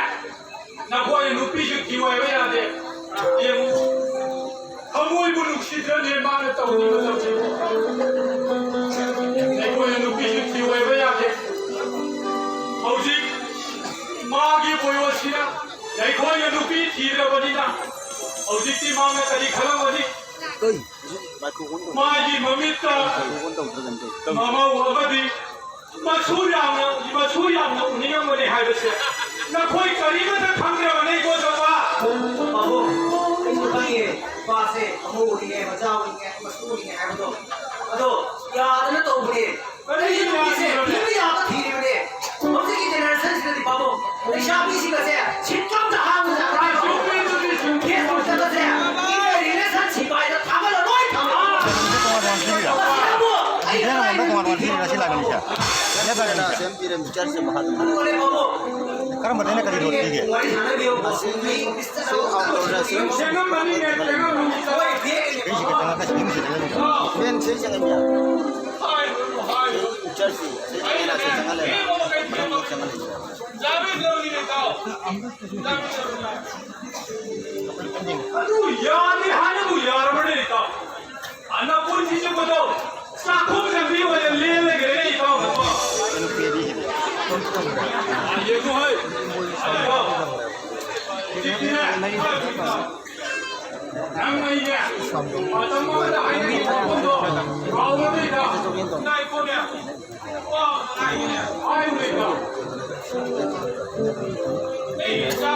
ꯅꯈꯣꯏ ꯅꯨꯄꯤꯁꯨ ꯊꯤꯌꯨ ꯍꯥꯏꯕ ꯌꯥꯗꯦ꯫ ꯌꯦꯡꯉꯨ, ꯊꯃꯣꯏꯕꯨ ꯅꯨꯡꯁꯤꯗ꯭ꯔꯅꯦ ꯃꯥꯅ ꯇꯧꯔꯤꯕ ꯃꯇꯝꯁꯤꯕꯨ꯫ ꯑꯩꯈꯣꯏꯅ ꯅꯨꯄꯤꯁꯨ ꯊꯤꯌꯨ ꯍꯥꯏꯕ ꯌꯥꯗꯦ꯫ ꯍꯧꯖꯤꯛ ꯃꯥꯒꯤ ꯕꯣꯌꯣꯁꯤꯅ ꯑꯩꯈꯣꯏꯅ ꯅꯨꯄꯤ ꯊꯤꯔꯕꯅꯤꯅ ꯍꯧꯖꯤꯛꯇꯤ ꯃꯥꯅ ꯀꯔꯤ ꯈꯜꯂꯝꯒꯅꯤ? ꯃꯥꯒꯤ ꯃꯃꯤꯠꯇ ꯃꯃꯧ ꯑꯃꯗꯤ ꯃꯁꯨ ꯌꯥꯝꯅ, ꯃꯁꯨ ꯌꯥꯝꯅ ꯎꯅꯤꯡꯉꯝꯒꯅꯤ ꯍꯥꯏꯕꯁꯦ ꯅꯈꯣꯏ ꯀꯔꯤꯃꯠꯇ ꯈꯪꯗ꯭ꯔꯕꯅꯦ, ꯏꯕꯣꯆꯧꯕ꯫ ꯄꯥꯕꯨꯡ, ꯑꯩꯁꯨ ꯈꯪꯉꯦ, ꯅꯨꯄꯥꯁꯦ ꯑꯃꯧ ꯎꯅꯤꯡꯉꯦ, ꯃꯆꯥ ꯎꯅꯤꯡꯉꯦ, ꯃꯁꯨ ꯎꯅꯤꯡꯉꯦ ꯍꯥꯏꯕꯗꯣ, ꯑꯗꯣ ꯌꯥꯗꯅ ꯇꯧꯕꯅꯦ꯫ ꯑꯩꯒꯤ ꯅꯨꯄꯤꯁꯦ ꯊꯤꯕ ꯌꯥꯕ ꯊꯤꯔꯤꯕꯅꯦ꯫ ꯍꯧꯖꯤꯛꯀꯤ generation ꯁꯤꯗꯗꯤ ꯄꯥꯕꯨꯡ, ꯂꯩꯁꯥꯕꯤꯁꯤꯡꯒꯁꯦ ꯁꯤꯠꯀꯝꯇ ꯍꯥꯡꯕ ꯖꯥꯠ ꯅꯠꯇꯦ ꯄꯥꯕꯨꯡ꯫ Facebook ꯇꯒꯁꯦ ꯏꯃꯦ relation ꯁꯤꯐꯥꯏꯗ ꯊꯥꯒꯠꯂ ꯂꯣꯏ ꯊꯝꯃꯦ꯫ ꯃꯁꯤꯅꯕꯨ ꯑꯩ ꯅꯪꯉꯣꯟꯗ ꯇꯣꯉꯥꯟ ꯇꯣꯉꯥꯟ ꯊꯤꯔꯤꯔ ꯁꯤ ꯂꯥꯛꯀꯅꯤꯁꯦ? ꯅꯠꯇ꯭ꯔꯒꯅ ꯀꯔꯝꯕꯗꯩꯅ ꯀꯔꯤ ꯂꯣꯠꯄꯤꯒꯦ? ꯋꯥꯔꯤ ꯁꯥꯟꯅꯕꯤꯌꯨ꯫ ꯃꯁꯤ ꯁꯤ ꯑꯥꯎꯠꯗꯣꯔꯗ ꯁꯤ ꯁꯦꯡꯉꯝꯃꯅꯤꯅꯦ, ꯁꯦꯡꯉꯝꯃꯅꯤ꯫ ꯀꯩꯁꯤꯒ ꯆꯪꯉꯛꯀ ꯁꯤ ꯌꯨꯝꯁꯤꯗ ꯂꯩꯔꯤꯕ? ꯃꯦꯟ ꯁꯤ ꯆꯪꯉꯛꯏ꯫ ꯍꯥꯏꯔꯨꯅꯨ, ꯍꯥꯏꯔꯨꯅꯨ꯫ ꯆꯔꯆꯁꯤ ꯁꯤ ꯆꯪꯉꯛꯑꯦ, ꯁꯤ ꯆꯪꯉꯛꯑꯦ꯫ ꯃꯅꯨꯡꯗ ꯆꯪꯉꯛꯑꯦ꯫ ꯌꯥꯔꯣꯏꯗꯧꯔꯤꯅꯦ, ꯏꯇꯥꯎ꯫ ꯑꯗꯨ ꯌꯥꯅꯤ ꯍꯥꯏꯅꯕꯨ ꯌꯥꯔꯕꯅꯦ, ꯏꯇꯥꯎ꯫ ꯑꯅꯥꯄꯨꯔ ꯁꯤꯖꯤꯟꯕꯗꯣ ꯆꯥꯛꯈꯨꯝ ꯆꯪꯕꯤ ꯑꯣꯏꯅ ꯂꯦꯟ ꯂꯩꯈ꯭ꯔꯦꯅꯦ, ꯏꯇꯥꯎ ꯅꯀꯣ꯫ ꯌꯦꯡꯉꯨ ꯍꯩ꯫ ꯍꯧꯖꯤꯛꯇꯤꯅꯦ, ꯅꯪ ꯑꯩꯅꯦ, ꯃꯇꯝ ꯑꯃꯗ ꯍꯥꯏꯅꯈꯤꯕ ꯋꯥꯐꯝꯗꯣ ꯀꯥꯎꯔꯕ꯭ꯔꯥ, ꯏꯇꯥꯎ? ꯉꯥꯏꯈꯣꯅꯦ꯫ ꯋꯥ ꯑꯃ ꯉꯥꯏꯈꯣꯅꯦ꯫ ꯍꯥꯏꯌꯨꯅꯦ, ꯏꯇꯥꯎ꯫ ꯑꯩ ꯏꯆꯥ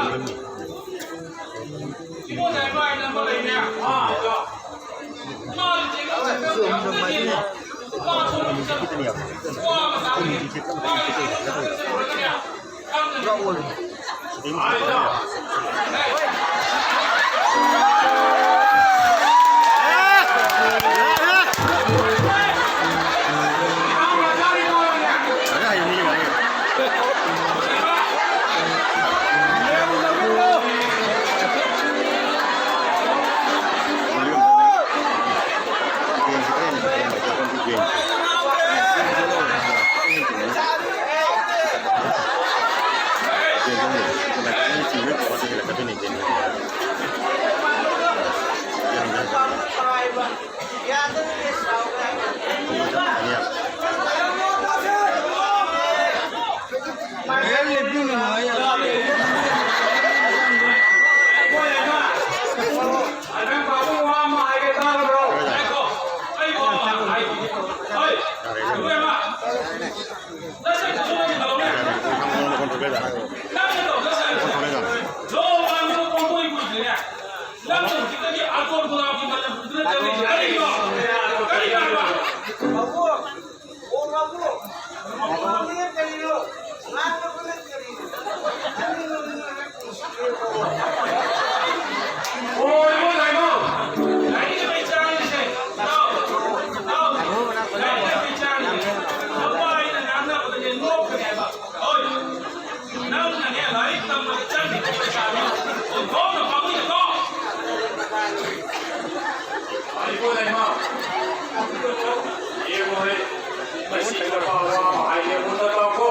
ꯃꯁꯤ ꯅꯨꯄꯥ ꯋꯥ ꯑꯃ ꯍꯥꯏꯒꯦ, ꯃꯨꯟꯅ ꯇꯥꯎꯀꯣ꯫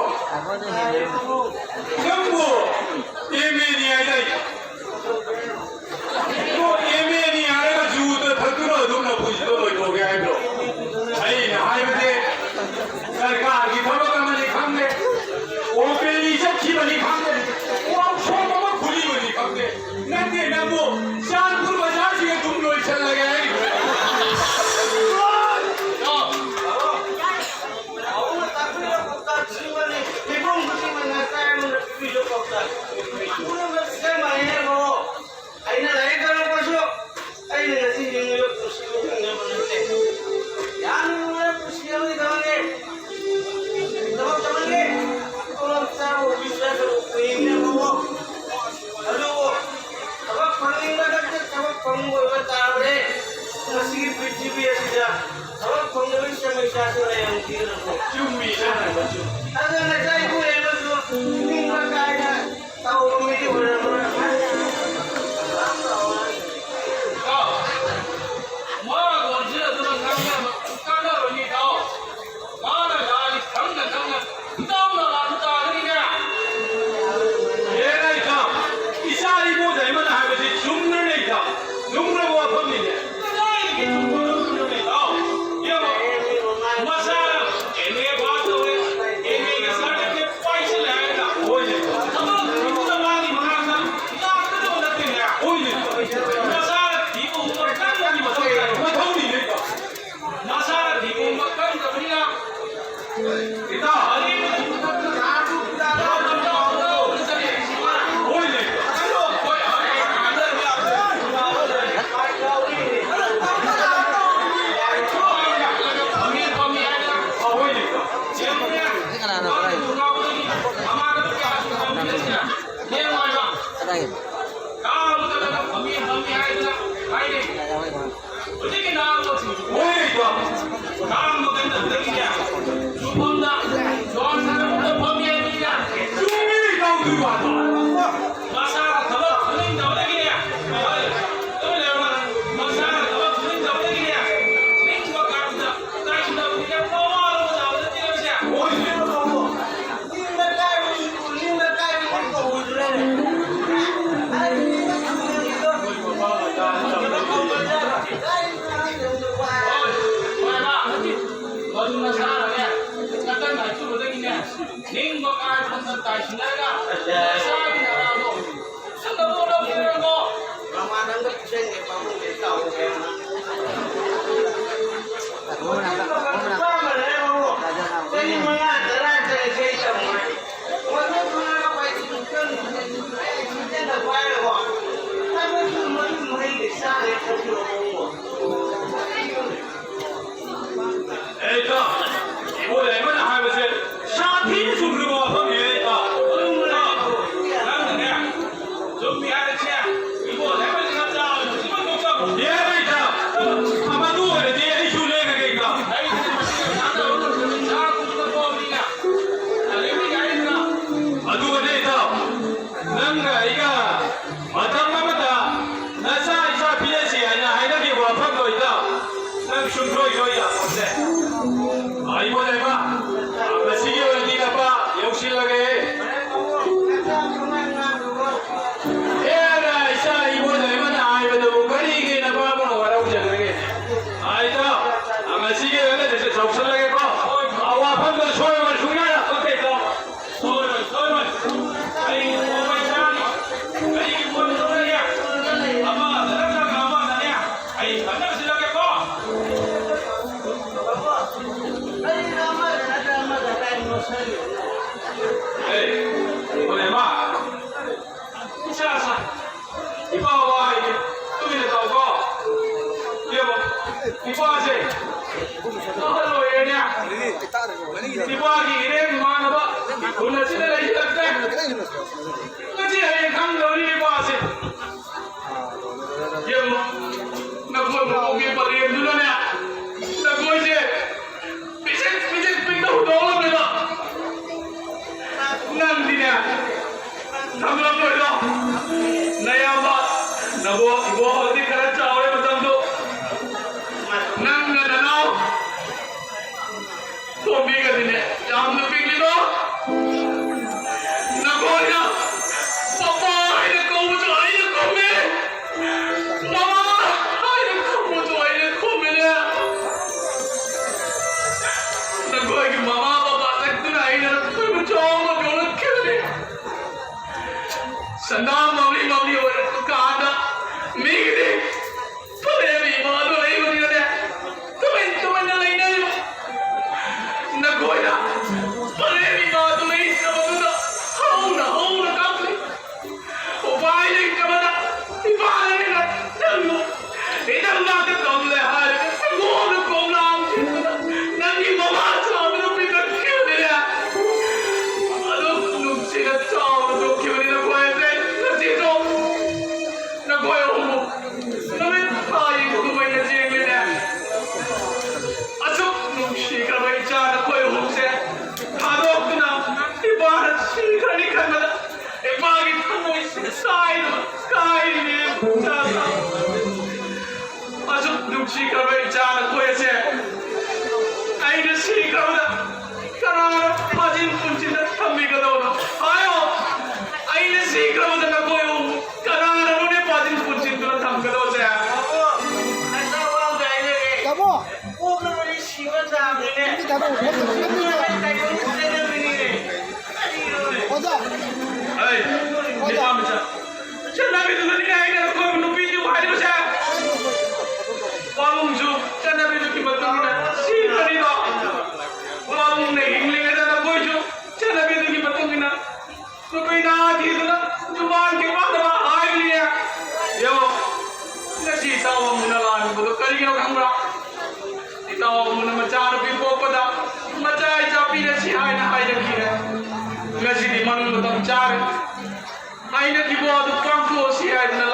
ꯅꯪꯕꯨ ꯑꯦꯝ ꯑꯦꯅꯤ ꯍꯥꯏꯗꯥꯏ? ꯑꯗꯣ ꯑꯦꯝ ꯑꯦꯅꯤ ꯍꯥꯏꯔꯒ ꯖꯨꯗ ꯊꯛꯇꯨꯅ ꯑꯗꯨꯝ ꯅꯄꯨꯟꯁꯤꯗꯣ ꯂꯣꯏꯊꯣꯛꯀꯦ ꯍꯥꯏꯕ꯭ꯔꯣ? ꯑꯩꯅ ꯍꯥꯏꯕꯗꯤ ꯁꯔꯀꯥꯔꯒꯤ ꯊꯕꯛ ꯑꯃꯅꯤ ꯈꯪꯗꯦ, ꯑꯣꯄꯦꯅꯤ ꯆꯠꯈꯤꯕꯅꯤ ꯈꯪꯗꯦ, ꯋꯥꯛꯁꯣꯞ ꯑꯃ ꯈꯨꯂꯤꯕꯅꯤ ꯈꯪꯗꯦ, ꯅꯠꯇꯦ ꯅꯪꯕꯨ ꯆꯥꯟꯄꯨꯔ ꯕꯖꯥꯔꯁꯤꯒ ꯑꯗꯨꯝ ꯂꯣꯏꯁꯜꯂꯒꯦ ꯍꯥꯏꯔꯤꯕ꯭ꯔꯣ? ꯑꯍꯨꯝꯅ ꯇꯥꯛꯄꯤꯔꯤꯕ ꯄꯥꯎꯇꯥꯛꯁꯤꯡꯕꯅꯤ꯫ ꯃꯤꯄꯨꯝ ꯈꯨꯗꯤꯡꯃꯛꯅ ꯆꯥꯏ ꯑꯃꯗ ꯄꯤꯕꯤꯌꯨ ꯄꯥꯎꯇꯥꯛ꯫ ꯄꯨꯝꯅꯃꯛ ꯁꯦꯝꯕ ꯍꯥꯏꯅꯕꯣ꯫ ꯑꯩꯅ ꯂꯥꯏꯔꯤꯛ ꯇꯝꯃꯛꯄꯁꯨ, ꯑꯩꯅ ꯉꯁꯤ ꯍꯤꯡꯂꯤꯕ ꯄꯨꯟꯁꯤꯕꯨ ꯍꯤꯡꯅꯕ ꯅꯠꯇꯦ꯫ ꯌꯥꯝꯅ ꯅꯨꯡꯉꯥꯏꯕ ꯄꯨꯟꯁꯤ ꯑꯃꯒꯤꯗꯃꯛꯅꯤ꯫ ꯊꯕꯛ ꯇꯧꯍꯟꯒꯦ꯫ ꯇꯣꯂꯣꯞ ꯆꯥꯕ ꯑꯣꯐꯤꯁ ꯆꯠꯄꯕꯨ ꯀꯨꯏꯔꯦ ꯃꯣꯃꯣ꯫ ꯑꯗꯨꯕꯨ ꯊꯕꯛ ꯐꯪꯅꯤꯡꯕ ꯈꯛꯇ ꯊꯕꯛ ꯐꯪꯕ ꯑꯣꯏꯕ ꯇꯥꯕꯅꯦ꯫ ꯃꯁꯤꯒꯤ ꯄ꯭ꯔꯤꯊꯤꯕꯤ ꯑꯁꯤꯗ ꯊꯕꯛ ꯐꯪꯗꯕꯒꯤ ꯁꯃꯁ꯭ꯌꯥꯁꯨ ꯂꯩꯔꯝꯈꯤꯗ꯭ꯔꯕꯣ? ꯆꯨꯝꯃꯤ, ꯅꯪ ꯍꯥꯏꯕ ꯆꯨꯝꯃꯤ꯫ ꯑꯗꯨꯅ ꯏꯆꯥ ꯏꯄꯨ ꯂꯩꯔꯒꯁꯨ ꯅꯤꯡꯕ ꯀꯥꯏꯅ ꯇꯧꯕ ꯃꯤꯗꯤ ꯑꯣꯏꯔꯝꯃꯔꯣꯏ꯫ ꯏꯇꯥꯎ, ꯃꯥ ꯂꯣꯟꯁꯤꯜꯂꯗꯨꯅ ꯉꯥꯡꯅꯕ ꯀꯥꯟꯅꯔꯣꯏꯅꯦ, ꯏꯇꯥꯎ꯫ ꯃꯥꯅ ꯂꯥꯜꯂꯤ ꯈꯪꯅ ꯈꯪꯅ ꯏꯇꯥꯎꯅ ꯂꯥꯟꯕ ꯇꯥꯒꯅꯤꯅꯦ꯫ ꯍꯦꯔꯥ ꯏꯇꯥꯎ, ꯏꯆꯥ ꯏꯃꯣꯗ ꯑꯩꯃꯅ ꯍꯥꯏꯕꯁꯤ ꯆꯨꯝꯗ꯭ꯔꯅꯦ ꯏꯇꯥꯎ? ꯆꯨꯝꯗ꯭ꯔꯕ ꯋꯥꯐꯝꯅꯤꯅꯦ꯫ ꯀꯗꯥꯏꯗꯒꯤ ꯆꯨꯝꯕꯅꯣ, ꯆꯨꯝꯗ꯭ꯔꯅꯦ ꯏꯇꯥꯎ? ꯌꯦꯡꯉꯣ, ꯃꯆꯥ ꯑꯦꯝ ꯑꯦ ꯄꯥꯁ ꯇꯧꯔꯦ, ꯑꯦꯝ ꯑꯦꯒꯤ ꯁꯥꯔꯇꯤꯐꯤꯀꯦꯠ ꯄꯥꯏꯁꯤꯜꯂꯦ ꯍꯥꯏꯔꯒ ꯍꯣꯏꯅꯦ꯫ ꯊꯕꯛ ꯊꯤꯕꯗ ꯃꯥꯒꯤ ꯃꯅꯥꯛꯇ ꯂꯥꯛꯀꯗꯕ ꯅꯠꯇꯦꯅꯦ꯫ ꯍꯣꯏꯅꯦ꯫ ꯃꯆꯥ ꯊꯤꯕ ꯍꯨꯝꯕ ꯀꯟꯕꯒꯤ ꯃꯊꯧ ꯇꯥꯏ꯫ ꯃꯊꯧꯅꯤꯅꯦ ꯏꯇꯥꯎ꯫ ꯃꯁꯥꯅ ꯊꯤꯒꯣꯡꯕ ꯀꯟꯗꯕꯅꯤꯅ ꯏꯇꯥꯎ, ꯑꯔꯦꯝꯕꯗ ꯄꯨꯊꯣꯛꯇꯅ ꯂꯥꯛꯑꯁꯨ ꯄꯨꯖꯥꯗ ꯂꯥꯛꯑꯁꯨ ꯍꯣꯏꯅꯦ꯫ ꯍꯣꯏ, ꯍꯣꯏ, ꯍꯣꯏ꯫ ꯐꯝꯃꯤ, ꯐꯝꯃꯤ ꯍꯥꯏꯗꯅ ꯍꯣꯏꯅꯦ꯫ ꯁꯤ ꯀꯅꯥꯅꯣ ꯄꯥꯏꯔꯤꯗꯣ? ꯃꯃꯥꯡꯗ ꯀꯌꯥ ꯁꯨ ꯐꯝꯃꯤ ꯍꯥꯏꯗꯅ ꯂꯦꯡꯉꯣꯏꯕ꯫ ꯀꯗꯥꯏ? ꯀꯥ ꯑꯃꯗ ꯐꯝꯃꯤ, ꯐꯝꯃꯤ ꯍꯥꯏꯗꯅ ꯍꯥꯏꯅꯩ꯫ ꯍꯧꯖꯤꯛꯀꯤ ꯅꯍꯥꯔꯣꯜꯁꯤꯡꯁꯤ ꯍꯣꯏ, ꯏꯇꯥꯎ꯫ ꯀꯥꯡ ꯃꯇꯝꯗꯒꯤꯅꯦ, ꯆꯨꯐꯝꯗ, ꯖꯣꯟ ꯁꯥꯟꯅꯐꯝꯗ ꯐꯝꯃꯤ ꯍꯥꯏꯕꯅꯤꯅ꯫ ꯆꯨꯝꯃꯤ, ꯏꯇꯥꯎ, ꯑꯗꯨꯒꯤ ꯋꯥꯗꯣ꯫ ꯃꯁꯥꯅ ꯊꯕꯛ ꯁꯨꯅꯤꯡꯗꯕꯗꯒꯤꯅꯦ, ꯃꯁꯥꯅ ꯊꯕꯛ ꯁꯨꯅꯤꯡꯗꯕꯗꯒꯤꯅꯦ, ꯅꯤꯡꯕ ꯀꯥꯡꯗ ꯇꯥꯏꯁꯤꯟꯅꯕꯗꯤ ꯌꯥꯝ ꯃꯋꯥ ꯂꯧꯗꯕ꯫ ꯑꯆꯨꯝꯕꯗꯒꯤꯅꯦ, ꯅꯤꯡꯕ ꯀꯥꯏꯕ ꯇꯥꯏꯁꯤꯟꯅꯔꯒ ꯅꯁꯥꯒꯤ ꯅꯔꯥꯗꯣ ꯁꯨꯝꯅ ꯂꯧꯔꯒ ꯄꯤꯔꯒꯣ꯫ ꯃꯃꯥ ꯅꯪꯒ ꯄꯤꯖꯅꯤꯡꯉꯦ ꯄꯥꯕꯨꯡꯁꯦ ꯇꯧꯒꯦ꯫ ꯆꯍꯤ ꯃꯉꯥ ꯇꯔꯥ ꯆꯠꯂꯁꯦ ꯑꯩ ꯇꯝꯃꯣꯏ꯫ ꯃꯗꯨ ꯈꯪꯉꯒ ꯄꯥꯏꯁꯤꯟ ꯈꯪꯗ꯭ꯔꯦ꯫ ꯑꯩ ꯁꯤꯖꯟꯅ ꯄꯥꯏꯔꯕꯣ? ꯃꯗꯨ ꯃꯗꯨ ꯃꯍꯩꯗ ꯆꯥꯔꯦ ꯈꯟꯕꯤꯔꯣ꯫ ꯑꯦ, ꯏꯇꯥꯎ, ꯏꯕꯣ ꯂꯩꯃꯅ ꯍꯥꯏꯕꯁꯦ ꯁꯥꯊꯤꯅ ꯆꯨꯝꯈ꯭ꯔꯕ ꯋꯥꯐꯝꯅꯦ, ꯏꯇꯥꯎ꯫ ꯏꯇꯥꯎ, ꯅꯪꯅꯅꯦ, ꯆꯨꯝꯃꯤ ꯍꯥꯏꯔꯁꯦ, ꯏꯕꯣ ꯂꯩꯃꯅ ꯆꯥꯕ ꯍꯧꯖꯤꯛꯃꯛ ꯅꯣꯛꯆꯕ꯫ ꯌꯥꯔꯦ, ꯏꯇꯥꯎ꯫ ꯃꯗꯨ ꯑꯣꯏꯔꯗꯤ ꯑꯩꯁꯨ ꯂꯦꯡꯉꯒꯦ, ꯏꯇꯥꯎ꯫ ꯑꯩꯗꯤ ꯃꯁꯤꯒ ꯆꯥꯟꯅꯕ ꯁꯥ ꯀꯨꯝꯕ ꯄꯣꯛꯑꯕꯅꯤꯅ, ꯂꯩꯃꯒꯤ ꯍꯥꯏꯔꯤꯕ꯭ꯔꯥ? ꯑꯗꯨꯒꯅꯦ, ꯏꯇꯥꯎ, ꯅꯪꯒ ꯑꯩꯒ ꯃꯇꯝ ꯑꯃꯗ ꯅꯆꯥ ꯏꯆꯥ ꯄꯤꯔꯁꯤ ꯍꯥꯏꯅ ꯍꯥꯏꯅꯈꯤꯕ ꯋꯥꯐꯝꯗꯣ, ꯏꯇꯥꯎ, ꯅꯪ ꯁꯨꯡꯁꯣꯏ ꯁꯣꯏ ꯌꯥꯄꯣꯟꯇꯦ꯫ ꯑꯩꯕꯨ ꯂꯩꯃ, ꯉꯁꯤꯒꯤ ꯑꯣꯏꯅꯗꯤ ꯅꯄꯥ ꯌꯧꯁꯤꯜꯂꯒꯦ꯫ ꯑꯦꯔꯥ, ꯏꯆꯥ ꯏꯕꯣ ꯂꯩꯃꯅ ꯍꯥꯏꯕꯗꯕꯨ ꯀꯔꯤꯒꯤ ꯅꯄꯥꯕꯨ ꯋꯥꯔꯧꯖꯒꯗꯒꯦ? ꯑꯥ, ꯏꯇꯥꯎ, ꯉꯁꯤꯒꯤ ꯑꯣꯏꯅꯗꯤ ꯌꯧꯁꯤꯜꯂꯒꯦꯀꯣ꯫ ꯋꯥꯐꯝꯗꯣ ꯁꯣꯏꯕ ꯁꯨꯡꯌꯥ ꯌꯥꯄꯣꯟꯇꯦ, ꯏꯇꯥꯎ꯫ ꯁꯣꯏꯔꯣꯏ, ꯁꯣꯏꯔꯣꯏ꯫ ꯑꯩ ꯅꯣꯡꯃꯩ ꯆꯥꯅꯤ꯫ ꯑꯩꯒꯤ ꯄꯣꯠ ꯂꯧꯔꯒꯦ꯫ ꯑꯃꯗ ꯅꯠꯇ꯭ꯔꯒ ꯑꯃꯗꯅꯦ ꯑꯩ ꯐꯖꯅ ꯁꯤꯜꯂꯒꯦꯀꯣ꯫ ꯑꯩꯅ ꯑꯃꯗ ꯅꯠꯇ꯭ꯔꯒ ꯑꯃꯗ ꯀꯥꯏ ꯅꯣꯠꯁꯜꯂꯤ? ꯑꯦ, ꯏꯕꯦꯝꯃ꯫ ꯏꯆꯥ ꯁꯥ, ꯏꯄꯥ ꯋꯥ ꯍꯥꯏꯒꯦ, ꯇꯨꯃꯤꯟꯅ ꯇꯥꯎꯀꯣ꯫ ꯌꯦꯡꯉꯣ, ꯏꯄꯥꯁꯦ ꯑꯍꯜ ꯑꯣꯏꯔꯦꯅꯦ꯫ ꯏꯄꯥꯒꯤ ꯏꯔꯦꯡ ꯃꯥꯟꯅꯕ ꯈꯨꯟ ꯑꯁꯤꯗ ꯂꯩꯁꯤꯜꯂꯛꯇ꯭ꯔꯦ꯫ ꯉꯁꯤ ꯍꯌꯦꯡ ꯈꯪꯗꯕꯅꯤ ꯏꯄꯥꯁꯦ꯫ ꯌꯦꯡꯉꯣ, ꯅꯈꯣꯏ ꯃꯀꯣꯛꯀꯤ ꯄꯔꯦꯡꯗꯨꯅꯅꯦ, ꯅꯈꯣꯏꯁꯦ ꯄꯤꯁꯤꯛ ꯄꯤꯁꯤꯛ ꯄꯤꯛꯅ ꯍꯨꯟꯗꯣꯛꯂꯝꯃꯦꯕ꯫ ꯅꯪꯗꯤꯅꯦ, ꯈꯪꯂꯝꯂꯣꯏꯗꯣ꯫ ꯅꯌꯥꯝꯕ, ꯅꯕꯣꯛ, ꯏꯕꯣꯛ ꯍꯧꯖꯤꯛ ꯈꯔ ꯆꯥꯎꯔꯦ ꯃꯇꯝꯗꯣ꯫ ꯅꯪꯅ ꯅꯅꯥꯎ ꯇꯣꯝꯕꯤꯒꯗꯤꯅꯦ, ꯌꯥꯝꯅ ꯄꯤꯛꯂꯤꯗꯣ꯫ ꯅꯈꯣꯏꯅ ꯄꯄꯥ ꯍꯥꯏꯅ ꯀꯧꯕꯁꯨ ꯑꯩꯅ ꯈꯨꯝꯃꯤ꯫ ꯃꯃꯥ ꯍꯥꯏꯅ ꯈꯨꯝꯕꯁꯨ ꯑꯩꯅ ꯈꯨꯝꯃꯤꯅꯦ꯫ ꯅꯈꯣꯏꯒꯤ ꯃꯃꯥ ꯕꯕꯥ ꯁꯟꯗꯥ ꯃꯝꯂꯤ ꯃꯝꯂꯤ ꯑꯣꯏꯔꯛꯄ ꯀꯥꯟꯗ ꯃꯤꯒꯤꯗꯤ ꯄꯂꯦꯝ ꯏꯃꯥꯗꯣ ꯂꯩꯕꯅꯤꯅꯅꯦ, ꯇꯨꯃꯤꯟ ꯇꯨꯃꯤꯟꯅ ꯂꯩꯅꯔꯤꯕ꯫ ꯅꯈꯣꯏꯅ ꯄꯂꯦꯝ ꯏꯃꯥꯗꯣ ꯂꯩꯇ꯭ꯔꯕꯗꯨꯗ ꯍꯧꯅ ꯍꯧꯅ ꯀꯞꯂꯤ꯫ ꯎꯄꯥꯏ ꯂꯩꯇꯕꯗ ꯏꯄꯥꯅ ꯅꯪꯕꯨ ꯏꯅꯝ ꯅꯥꯛꯇ ꯊꯝꯂꯦ ꯍꯥꯏꯔꯒ ꯁꯪꯒꯣꯝꯗ ꯀꯣꯝꯂꯥꯡ ꯊꯤꯟꯕꯗ ꯅꯪꯒꯤ ꯃꯃꯥ ꯆꯥꯎꯕꯗꯨ ꯄꯤꯈꯠꯈꯤꯕꯅꯤꯅꯦ꯫ ꯑꯗꯨ ꯅꯨꯡꯁꯤꯅ ꯆꯥꯎꯅ ꯇꯣꯛꯈꯤꯕꯅꯤ ꯅꯈꯣꯏ ꯑꯁꯦ꯫ ꯉꯁꯤꯁꯨ ꯅꯈꯣꯏ ꯑꯍꯨꯝꯕꯨ ꯅꯨꯃꯤꯠ ꯊꯥ ꯌꯦꯡꯕ ꯑꯗꯨꯃꯥꯏꯅ ꯆꯦꯟꯂꯤꯅꯦ꯫ ꯑꯁꯨꯛ ꯅꯨꯡꯁꯤꯈ꯭ꯔꯕ ꯏꯆꯥ ꯅꯈꯣꯏ ꯑꯍꯨꯝꯁꯦ ꯊꯥꯗꯣꯛꯇꯨꯅ ꯏꯄꯥꯅ ꯁꯤꯈ꯭ꯔꯅꯤ ꯈꯟꯕꯗ ꯏꯄꯥꯒꯤ ꯊꯃꯣꯏꯁꯦ ꯀꯥꯏꯔꯤꯕ, ꯀꯥꯏꯔꯤꯅꯦ ꯏꯆꯥ꯫ ꯑꯁꯨꯛ ꯅꯨꯡꯁꯤꯈ꯭ꯔꯕ ꯏꯆꯥ ꯅꯈꯣꯏ ꯑꯁꯦ ꯑꯩꯅ ꯁꯤꯈ꯭ꯔꯕꯗ ꯀꯅꯥꯅ ꯐꯥꯖꯤꯟ ꯄꯨꯟꯁꯤꯟꯗ ꯊꯝꯕꯤꯒꯗꯕꯅꯣ? ꯍꯥꯏꯌꯣ꯫ ꯑꯩꯅ ꯁꯤꯈ꯭ꯔꯕꯗ ꯅꯈꯣꯏ ꯑꯍꯨꯝ ꯀꯅꯥꯅꯅꯣꯅꯦ ꯐꯥꯖꯤꯟ ꯄꯨꯟꯁꯤꯟꯗꯨꯅ ꯊꯝꯒꯗꯕꯁꯦ? ꯇꯥꯃꯣ! ꯄꯣꯛꯅꯕꯗꯤ ꯁꯤꯕ ꯇꯥꯕꯅꯤꯅꯦ꯫ ꯅꯪꯗꯤ ꯊꯥꯗꯣꯛꯑꯣ, ꯅꯪꯗꯤ ꯊꯥꯗꯣꯛꯑꯣ꯫ ꯇꯥꯏꯕꯪ ꯆꯠꯅꯕꯤꯅꯤꯅꯦ꯫ ꯀꯔꯤꯅꯣꯅꯦ? ꯑꯣꯖꯥ! ꯑꯩ, ꯑꯣꯖꯥ! ꯅꯨꯄꯥ ꯃꯆꯥ꯫ ꯆꯠꯅꯕꯤꯗꯨꯗꯅꯤꯅꯦ ꯑꯩꯅ ꯑꯩꯈꯣꯏ ꯅꯨꯄꯤꯁꯤꯕꯨ ꯍꯥꯏꯔꯤꯕꯁꯦ꯫ ꯄꯥꯕꯨꯡꯁꯨ ꯆꯠꯅꯕꯤꯗꯨꯒꯤ ꯃꯇꯨꯡ ꯏꯟꯅ ꯁꯤꯈ꯭ꯔꯅꯤꯗꯣ꯫ ꯄꯥꯕꯨꯡꯅ ꯍꯤꯡꯂꯤꯉꯩꯗ ꯅꯈꯣꯏꯁꯨ ꯆꯠꯅꯕꯤꯗꯨꯒꯤ ꯃꯇꯨꯡ ꯏꯟꯅ ꯅꯨꯄꯤ ꯅꯍꯥ ꯊꯤꯗꯨꯅ ꯌꯨꯝꯕꯥꯟ ꯈꯦꯋꯥꯟꯗꯕ ꯍꯥꯏꯕꯅꯤꯅꯦ꯫ ꯌꯦꯡꯉꯣ, ꯉꯁꯤ ꯏꯇꯥꯎ ꯑꯃꯨꯅ ꯂꯥꯛꯂꯤꯕꯗꯣ ꯀꯔꯤꯒꯤꯅꯣ ꯈꯪꯕ꯭ꯔꯥ? ꯏꯇꯥꯎ ꯑꯃꯨꯅ ꯃꯆꯥꯅꯨꯄꯤ ꯄꯣꯛꯄꯗ ꯃꯆꯥ ꯏꯆꯥ ꯄꯤꯔꯁꯤ ꯍꯥꯏꯅ ꯍꯥꯏꯖꯈꯤꯔꯦ꯫ ꯉꯁꯤꯗꯤ ꯃꯔꯨ ꯃꯇꯝ ꯆꯥꯔꯦ꯫ ꯍꯥꯏꯅꯈꯤꯕ ꯑꯗꯨ ꯄꯥꯡꯊꯣꯛꯑꯁꯤ ꯍꯥꯏꯗꯅ